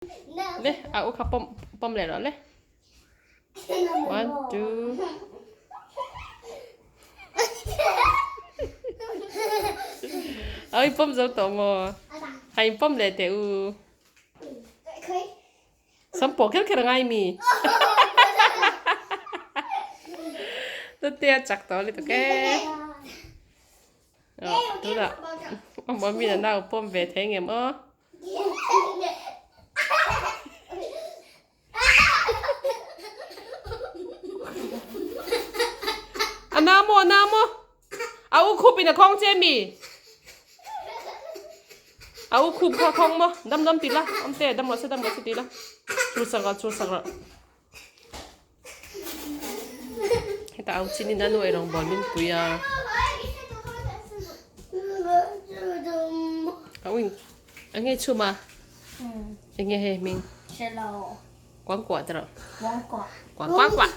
Le, a u kha pawm pawm leh rawh le. One, two. A in pawm zo tawh maw? A in pawm leh teh u. Sam pawh kher kher a ngai mi. Nute a chak tawh lutuk e. Tunah mummy na nau pawm ve thei ngem aw. A na maw a na maw? A u khup in a khawng che mi? A u khup kha khawng maw? Dam dam ti la, awm te dam rawh se dam rawh se ti la. Chur sak rawh chur sak rawh. Heta au chin in a nu eirawng bawl min pui a. A u in a nge chhum a? Eng nge hei hming? Kuangkuah te rawh. Kuangkuah. Kuangkuah.